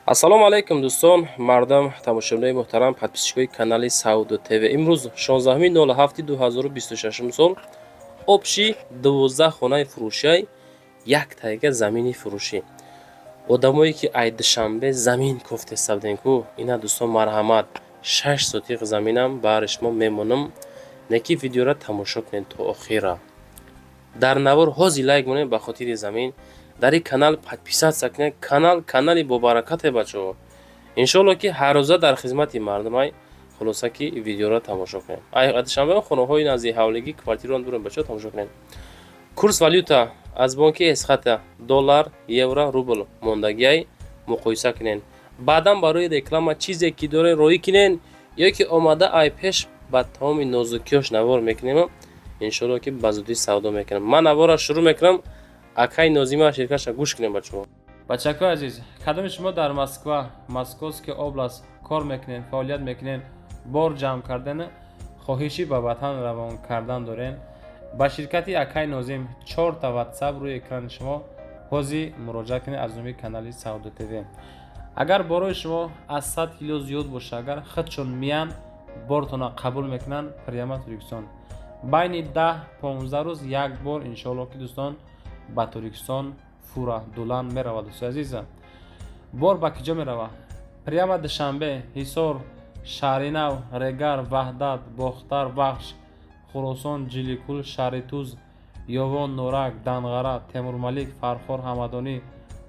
Ассалому алайкум, дӯстон, мардам, тамошобинои муҳтарам, подписчикои канали Савдо ТВ. Имрӯз 16.07.2026 сол, общий 12 хонаи фурӯшиай, як тайга замини фурӯшӣ. Одамое ки ай Душанбе замин кофтеста будем ку, ина, дӯстон, марҳамат, 6 сотиқ заминам баҳри шумо мемонам. Неки видеоро тамошо кунед то охира. Дар навор ҳози лайк монед ба хотири замин, дар ин канал подписаться кунед. Канал канали бобаракате, бачаҳо, иншоалло, ки ҳаррӯза дар хизмати мардумай. Хулоса, ки видеоро тамошо кунед. Ай Душанбе хонаҳои назди ҳавлигӣ, квартираро дурем, бачаҳо, тамошо кунед. Курс валюта аз бонки Эсхата: доллар, евро, рубл мондагиай, муқоиса кунед. Баъдан барои реклама чизе ки доред, роӣ кунед ё ки омада ай пеш ба тамоми нозукиёш навор мекунем. Иншоалло, ки ба зудӣ савдо мекунам. Ман наворро шурӯъ мекунам. Акай Нозима ширкатша гӯш кунем, бачаҳо. Бачакои азиз, кадоми шумо дар Москва, Московский область кор мекунед, фаъолият мекунед, бор ҷамъ кардан, хоҳишӣ ба ватан равон кардан дорен, ба ширкати акай Нозим, чорта Ватсап рӯи экрани шумо, ҳозир муроҷиат кунед. Аз номи канали Савдо ТВ, агар борои шумо аз 100 кило зиёд боша, агар худшон миян, бортона қабул мекунанд, прямо Тоҷикистон байни 10-15 рӯз як бор, иншоалло, ки, дӯстон, ба Тоҷикистон фура дулан меравад. Дӯстои азиза, бор ба киҷо меравад? Прямо Душанбе, Ҳисор, Шаҳринав, Регар, Ваҳдат, Бохтар, Вахш, Хуросон, Ҷиликул, Шаҳритуз, Ёвон, Норак, Данғара, Темурмалик, Фархор, Ҳамадонӣ,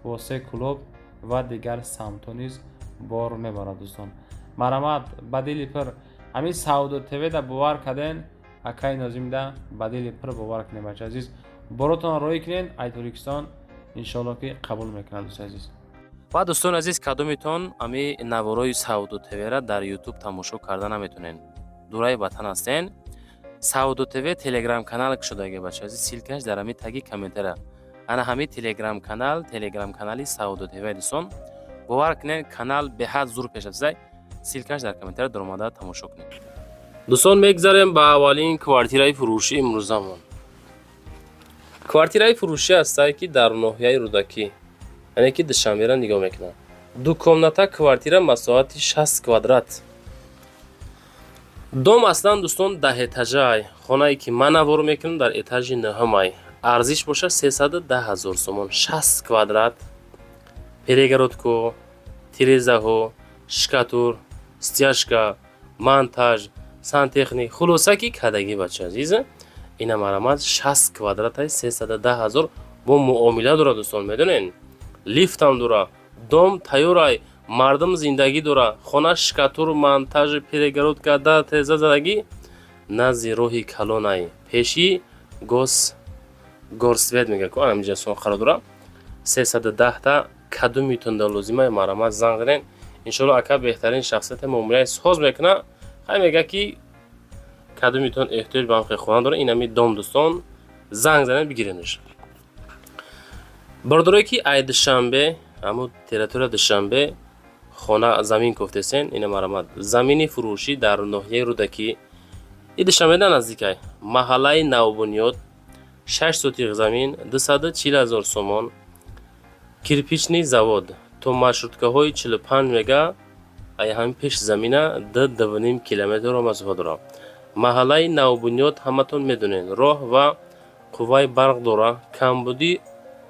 Восе, Кӯлоб ва дигар самтҳо низ бор мебарад. Дӯстон, марҳамат, ба дили пир ҳамин Савдо ТВда бовар карден, акаи Нозимда ба дили пир бовар кунед. Бача азиз, боротонро роҳӣ кунед, ай Тоҷикистон, иншоалло, ки қабул мекунад, дӯстои азиз. Ва, дӯстони азиз, кадомитон ами наворои Савдо ТВра дар Ютуб тамошо карда наметонен, дураи ватан ҳастен, Савдо ТВ Телеграм канал кушодаги, бача азиз, ссылкаш дар ҳами таги комментара. Ана ҳами Телеграм канал, Телеграм канали Савдо ТВ. Дӯстон, бовар кунед, канал беҳад зур пешрафтазай. Ссылкаш дар комментара, даромада тамошо кунед. Дӯстон, мегзарем ба аввалин квартираи фурӯши имрӯзамон. Квартираи фурӯшӣ ҳастае, ки дар ноҳияи Рӯдакӣ, яъне ки Душанбера нигоҳ мекунад. Двухкомната квартира, масоҳати 60 квадрат. Дом аслан, дӯстон, даҳэтажаай. Хонае ки ман навор мекунам, дар этажи нӯҳумай. Арзиш бошад 310 000 сомон. 60 квадрат, перегородко, тирезаҳо, штукатур, стяжка, монтаж, сантехник, хулоса, ки кадагӣ, бача азиза. Ина, марамат, 60 квадратай, 310 000, бо муомила дорад. Дӯстон, медонен, лифтам дора, дом тайёрай, мардум зиндагӣ дора. Хона штукатур, монтажи, перегородка, да теза задагӣ, назди роҳи калонай, пеши гос горсвет мега ку, анамиҷа сон қарор дора. 310-та кадумитонда лозимай, марамат, занг занен. Иншоалло, ака беҳтарин шахсияте, муомилаи соз мекуна. Хай, мега ки кадумитон эҳтиёҷ ба ҳамхел хона дора, инами дом, дӯстон, занг занен, бигиренаш. Бародарое ки ай Душанбе, ҳамун территория Душанбе, хона, замин кофтесен, ина, марамат, замини фурӯшӣ дар ноҳияи Рӯдакӣ и Душанбеда наздикай, маҳаллаи Навбунёд, 6 сотиқ замин, 240 000 сомон. Кирпичный завод то маршруткаҳои 45 мега, ай ҳамин пеш замина 2-2,5 километрро масофа дорад. Маҳаллаи Навбунёд ҳаматон медонед, роҳ ва қувваи барқ дора. Камбудӣ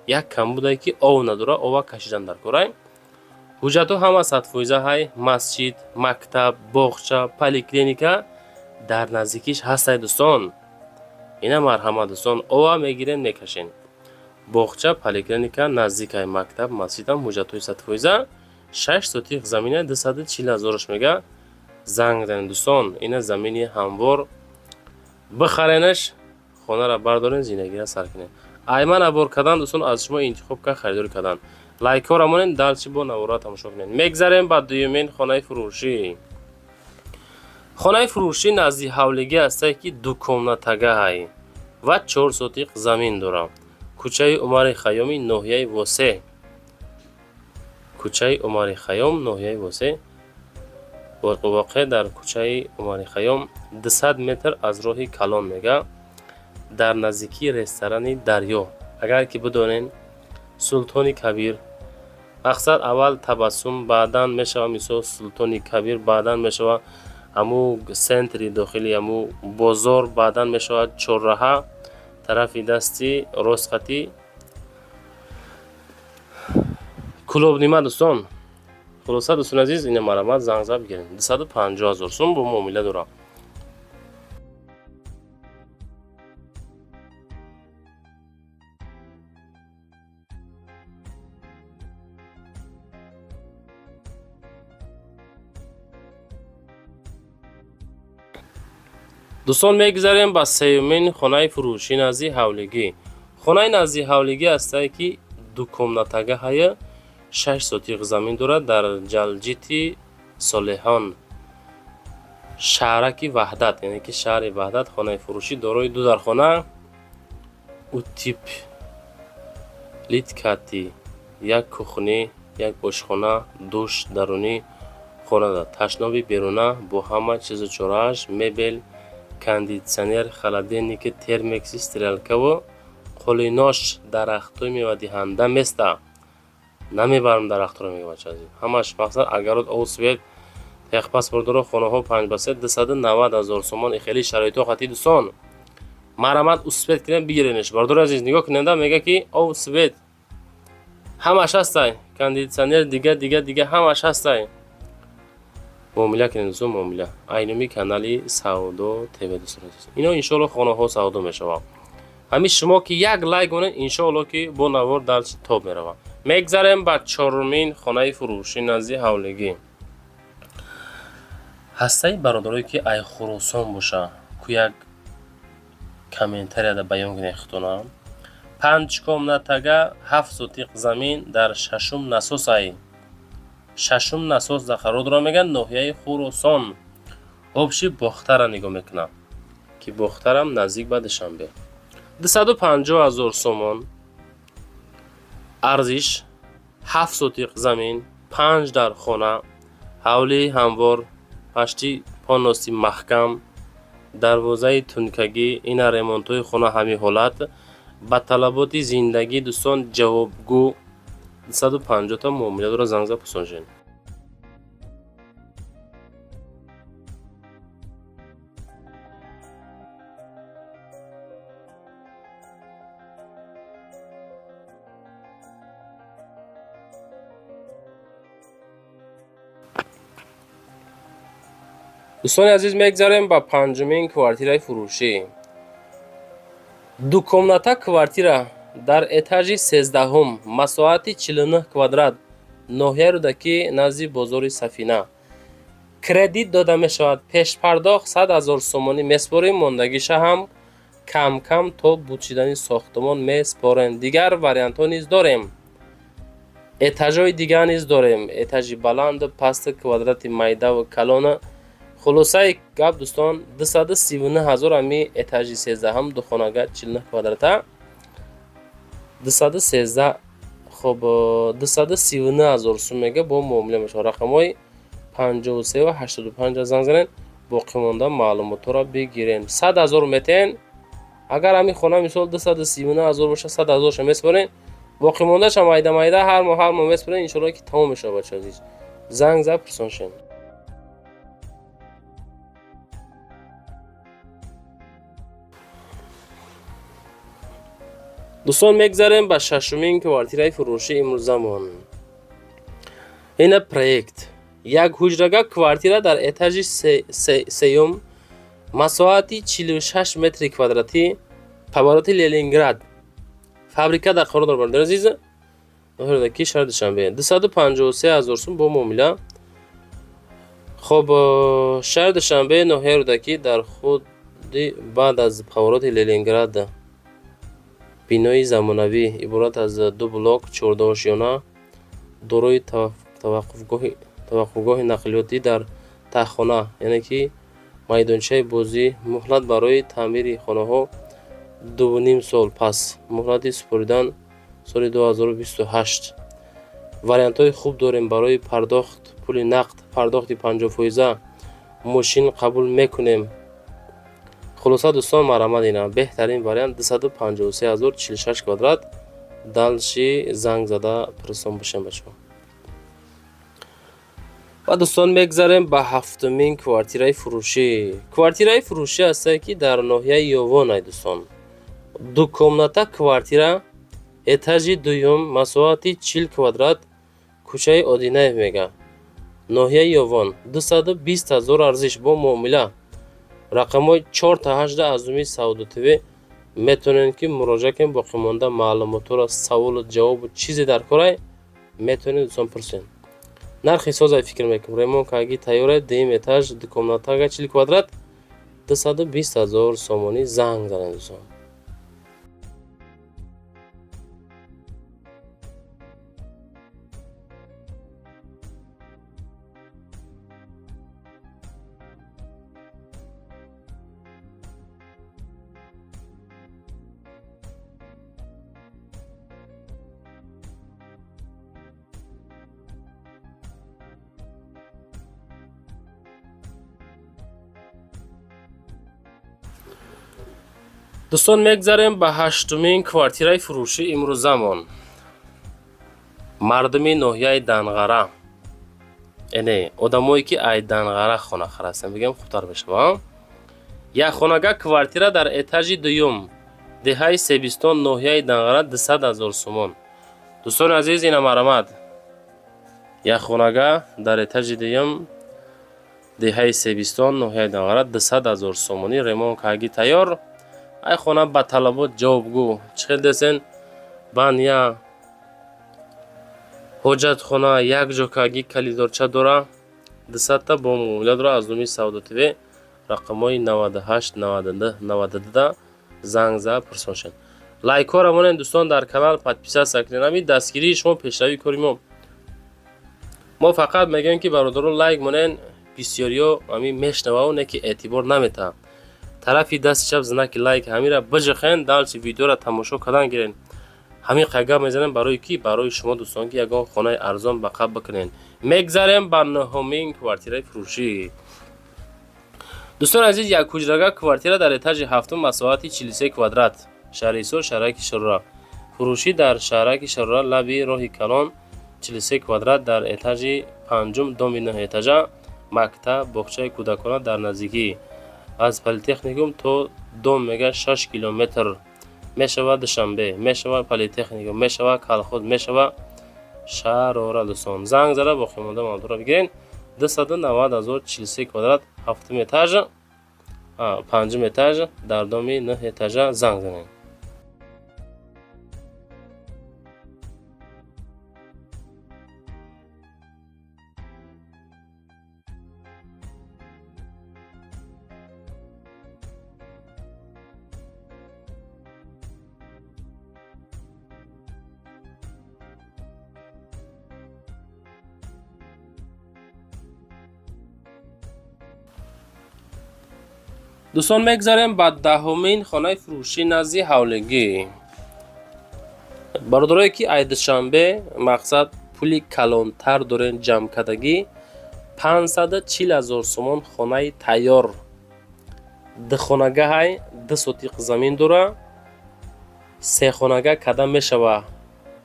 як камбудае, ки ов надора, ова кашидан дар корай. Ҳуҷҷатҳо ҳама 100-фоиза ҳай. Масҷид, мактаб, боғча, поликлиника дар наздикиш ҳастай. Дӯстон, ина, марҳамат, дӯстон, ова мегирем, мекашем. Боғча, поликлиника наздикай, мактаб, масҷидам, ҳуҷҷатҳои 100-фоиза, 6 сотих замина, 240 ҳазораш мега. Занг занед, дӯстон. Ина, замини ҳамвор, бихаренаш, хонаро бардорен, зиндагиро сар кунед. Айман абор кардан, дӯстон, аз шумо интихоб кард, харидорӣ кардан. Лайкҳоро монед, дальше бо навора тамошо кунед. Мегзарем ба дуюмин хонаи фурӯшӣ. Хонаи фурӯшӣ назди ҳавлигӣ ҳастае, ки двухкомнатагаҳай ва 4 сотиқ замин дорад. Кӯчаи Умари Хайёми ноҳияи Восе, кӯчаи Умари Хайём, ноҳияи Восе, воқеъ дар кӯчаи Умари Хайём, 200 метр аз роҳи калон мега, дар наздикии ресторани Дарё. Агар ки бидонен, Султони Кабир. Мақсад, аввал Табассум, баъдан мешава мисол Султони Кабир, баъдан мешава ҳаму центри дохили ҳаму бозор, баъдан мешавад чорраҳа, тарафи дасти ростқатӣ Кӯлоб нима, дӯстон. Хулоса, дӯстони азиз, ина марҳамат, занг зад бигирем. 250 000 сум бо муомила дорам. Дӯстон, мегузарем ба сеюмин хонаи фурӯшӣ назди ҳавлигӣ. Хонаи назди ҳавлигӣ ҳастае, ки дукомнатага ҳая, 6 сотиқ замин дорад, дар Ҷалҷити Солеҳон, шаҳраки Ваҳдат, яъне ки шаҳри Ваҳдат. Хонаи фурӯшӣ дорои ду дархона, утеплить кати, як кухня, як ошхона, душ дарунӣ хона, ташноби беруна бо ҳама чизу чорааш, мебел, кондитсионер, холодильник и термекси, стиралкаву қолинош, дарахтҳои мевадиҳанда места. Намебарам дарахтро, мега, бача азиз. Ҳамаш, мақсад, огород, об, свет, техпаспорт дора. Хонаҳо 5 ба 3, 290 ҳазор сомон. Хеле шароитҳо хати, дӯстон, марҳамат, успеть кунем, бигиренеш. Бародари азиз, нигоҳ куненда, мега ки об, свет ҳамаш ҳастай, кондитсионер, дига, дига, дига, ҳамаш ҳастай. Муомила кунед, дӯстон, муомила айноми канали Савдо ТВ. Дӯстон азиз, ино иншоалло хонаҳо савдо мешавад. Ҳамин шумо ки як лайк монед, иншоалло ки бо навор дар тоб меравад. Мегзарем ба чорумин хонаи фурӯшӣ назди ҳавлигӣ. Ҳастаи бародарое ки ай Хуросон боша, ку як комментарияда баён кунед худтона. Панҷкомнатага, 7 сотиқ замин, дар шашум насосай, шашум насос дар қарор дорад, мегӯянд, ноҳияи Хуросон, обши Бохтара нигоҳ мекунад, ки Бохтарам наздик ба Душанбе. 250 ҳазор сомон арзиш, 7 сотиқ замин, панҷ дар хона, ҳавлии ҳамвор, пашти поности маҳкам, дарвозаи тункагӣ, ина ремонтҳои хона ҳамин ҳолат, ба талаботи зиндагӣ, дӯстон, ҷавобгӯ. 250-та муомила дорад, занг зад, пурсон шавед. Дӯстони азиз, мегзарем ба панҷумин квартираи фурӯшӣ. Дукомната квартира дар этажи 13-ҳум, масоҳати 49 квадрат, ноҳияи Рӯдакӣ, назди бозори Сафина. Кредит дода мешавад, пешпардохт 100 ҳазор сомонӣ месупорем, мондагиша ҳам кам-кам то буд шидани сохтмон месупорем. Дигар вариантҳо низ дорем, этажҳои дигар низ дорем, этажи баланду пасту, квадрати майдаву калона. Хулосаи гап, дӯстон, 239 ҳазор ами этажи 13-ҳам, духонага, 49 квадрата, 213, хоб, 239 ҳазор сум мега, бо муомила мешавад. Рақамҳои 53 85 занг занед, боқимонда маълумотҳоро бигирем. 100 ҳазор метен, агар ҳамин хона мисол 239 ҳазор боша, 100 ҳазорша месупорем, боқимондаша майда майда ҳар моҳ, ҳар моҳ месупорем, иншоалло ки тамом мешавад. Бача азиз, занг зад, пурсон шавем. Дӯстон, мегзарем ба шашумин квартираи фурӯши имрӯзамон. Ина проект, як ҳуҷрага квартира дар этажи сеюм, масоҳати 46 метри квадратӣ, повороти Ленинград, фабрика дар қарор дорад. Бародари азиз, ки шаҳри Душанбе, 253 ҳазор сум бо муомила. Хоб, шаҳри Душанбе, ноҳияи Рӯдакӣ, дар худи баъд аз повороти Ленинград, бинои замонавӣ иборат аз ду блок, 14 ошёна, дорои таваққуфгоҳи нақлиётӣ дар таҳхона, яъне ки майдончаи бозӣ. Муҳлат барои таъмири хонаҳо 2,5 сол пас, муҳлати супоридан соли 2028. Вариантҳои хуб дорем барои пардохт: пули нақд, пардохти 50%, мошин қабул мекунем. Хулоса, дӯстон, марҳамат, ина беҳтарин вариант, 253 ҳазор, 46 квадрат. Дальше занг зада пурсон бошем, бачаҳо. Ва, дӯстон, мегзарем ба ҳафтумин квартираи фурӯшӣ. Квартираи фурӯшӣ ҳастае, ки дар ноҳияи Ёвон ай, дӯстон. Ду комната квартира, этажи дуюм, масоҳати 40 квадрат, кӯчаи Одинаев мега, ноҳияи Ёвон, 220 000 арзиш, бо муомила. Рақамҳои чорта ҳашта аз Умид Савдо ТВ метавонед, ки муроҷиат кунед. Боқимонда маълумотҳоро, саволу ҷавобу чизе дар корай, метавонед, дӯстон, пурсед. Нархи созай, фикр мекунам, ремонт карги тайёрай. Дуюм этаж, ду комнатага, 40 квадрат, 220 000 сомонӣ. Занг занед, дӯстон. Дӯстон, мегзарем ба ҳаштумин квартираи фурӯшӣ имрӯзамон. Мардуми ноҳияи Данғара, эне одамое, ки ай Данғара хона харастем, бигем, хубтар мешава. Як хонага квартира дар этажи дуюм, деҳаи Себистон, ноҳияи Данғара, 200 000 сомон. Дӯстони азиз, ина марамад. Як хонага дар этажи дуюм, деҳаи Себистон, ноҳияи Данғара, 200 000 сомонӣ, ремонт карги тайёр. Ай хона ба талабот ҷавобгӯ. Чӣ хел десен, баня, ҳоҷатхона як ҷо карги, калидорча дора, дусадта бо муомила дора. Аз номи Савдо ТВ рақамҳои 98 92 92 занг зада пурсон шед. Лайкҳоро монед, дӯстон, дар канал подписаться кунед. Ҳамин дастгирии шумо пешравии кори мо. Мо фақат мегӯем, ки бародаро, лайк монед. Бисёриҳо ҳамин мешнававу не ки эътибор наметаҳанд. Тарафи дасти чап знаки лайк, ҳамира биҷихен, дальше видеоро тамошо кардан гирен. Ҳамин қайгап мезанем барои ки, барои шумо, дӯстон, ки ягон хонаи арзон ба қаб бикунед. Мегзарем ба нуҳумин квартираи фурӯшӣ. Дӯстони азиз, як ҳуҷрага квартира дар этажи ҳафтум, масоҳати 43 квадрат, шаҳри Ҳисор, шаҳраки Шарора. Фурӯшӣ дар шаҳраки Шарора, лаби роҳи калон, 43 квадрат, дар этажи панҷум, доми нӯҳэтажа, мактаб, боғчаи кӯдакона дар наздикӣ. Аз политехникум то дом мега 6 километр мешава. Душанбе мешава, политехникум мешава, колхоз мешава, Шарора. Дӯстон, занг зада боқимонда маълумотро бигирен. 290 000, 43 квадрат, ҳафтум этаж, панҷум этаж, дар доми нӯҳ этажа. Занг занед. Дӯстон, мегзарем ба даҳумин хонаи фурӯшӣ назди ҳавлигӣ. Бародарое, ки ай Душанбе, мақсад, пули калонтар дорен ҷамъкардагӣ, 540 000 сомон хонаи тайёр, духонагаҳай, ду сотиқ замин дора, сехонага када мешава.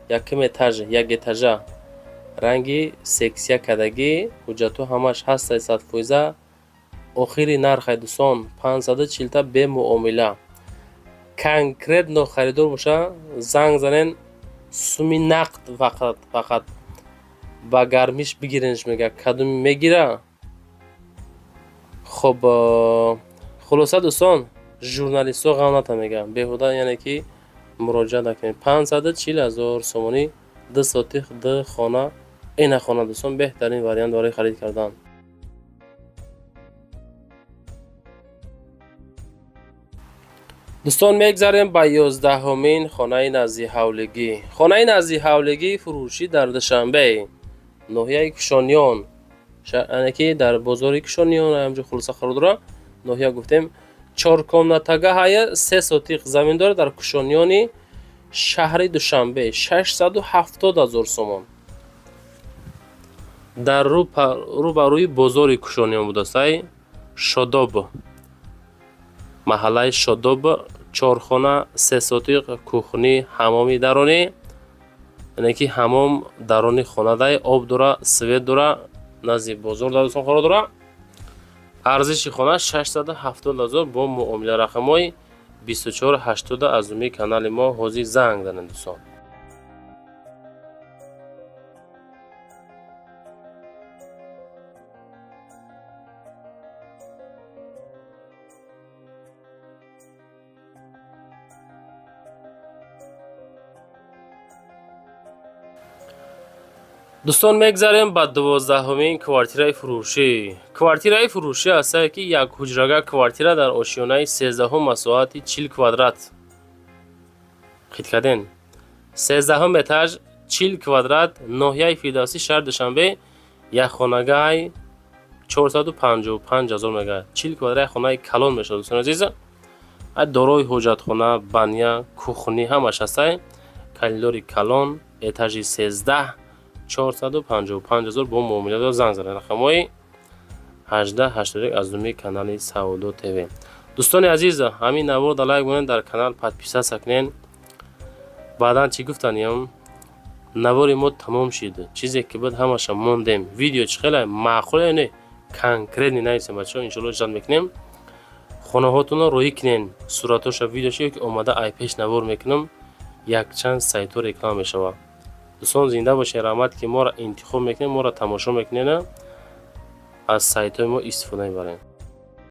Якум этаж, як этажа, ранги сексия кардагӣ, ҳуҷҷатҳо ҳамаш ҳастай 100%. Охири нархай, дӯстон, 540-та, бемуомила. Конкретно харидор боша, занг занен. Суми нақд фақат, фақат ба гармиш бигиренш, мега, кадоми мегира. Хоб, хулоса, дӯстон, журналистҳо ғам ната, мега, беҳуда, яъне ки муроҷиат накунед. 540 000 сомонӣ, ду сотих, ду хона. Ина хона, дӯстон, беҳтарин вариант барои харид кардан. Дӯстон, мегзарем ба 11-умин хонаи назди ҳавлигӣ. Хонаи назди ҳавлигӣ фурӯшӣ дар Душанбе, ноҳияи Кушониён, яъне ки дар бозори Кушониён, ҳамҷо хулоса қарор дора. Ноҳия гуфтем. Чоркомнатага ҳая, се сотиқ замин дорад, дар Кушониёни шаҳри Душанбе, 670 000 сомон. Дар рӯ ба рӯи бозори Кушониён будастай, Шодоб, маҳаллаи Шодоб. Чорхона, се сотиқ, кухни, ҳамоми даронӣ, яъне ки ҳамом дарони хонадай, об дора, свет дора. Назди бозор дар дӯстон қарор дорад. Арзиши хона 670 ҳазор бо муомила. Рақамҳои 2480 аз рӯи канали мо ҳозир занг занед, дӯстон. Дӯстон, мегзарем ба 12-ҳумин квартираи фурӯшӣ. Квартираи фурӯшӣ ҳастае, ки як ҳуҷрага квартира дар ошёнаи 13-ҳум, масоҳати 40 квадрат. Хит карден, 13-ҳум этаж, 40 квадрат, ноҳияи Фирдавсӣ, шаҳри Душанбе. Як хонагаи 455 ҳазор мега. 40 квадрат хонаи калон мешавад, дӯстони азиз. Дорои ҳоҷатхона, баня, кухни ҳамаш ҳастае. Коридори калон, этажи 13, 455 ҳазор бо муомила. Занг занед рақамҳои 1881 аз номи канали Савдо ТВ. Дӯстони азиз, ҳамин навор да лайк монед, дар канал подписаться кунед. Баъдан чӣ гуфтаниям? Навори мо тамом шид. Чизе ки буд, ҳамаша мондем. Видео чӣ хеле маъқул не, конкретно нависем, бачаҳо. Иншоалло, ижрат мекунем. Хонаҳотонро роҳӣ кунен, суратҳоша, видеоша, ки омада ай пеш навор мекунам, якчанд сайтҳо реклама мешавад. Дӯстон, зинда бошед. Раҳмат, ки моро интихоб мекунед, моро тамошо мекунед, аз сайтҳои мо истифода мебаред.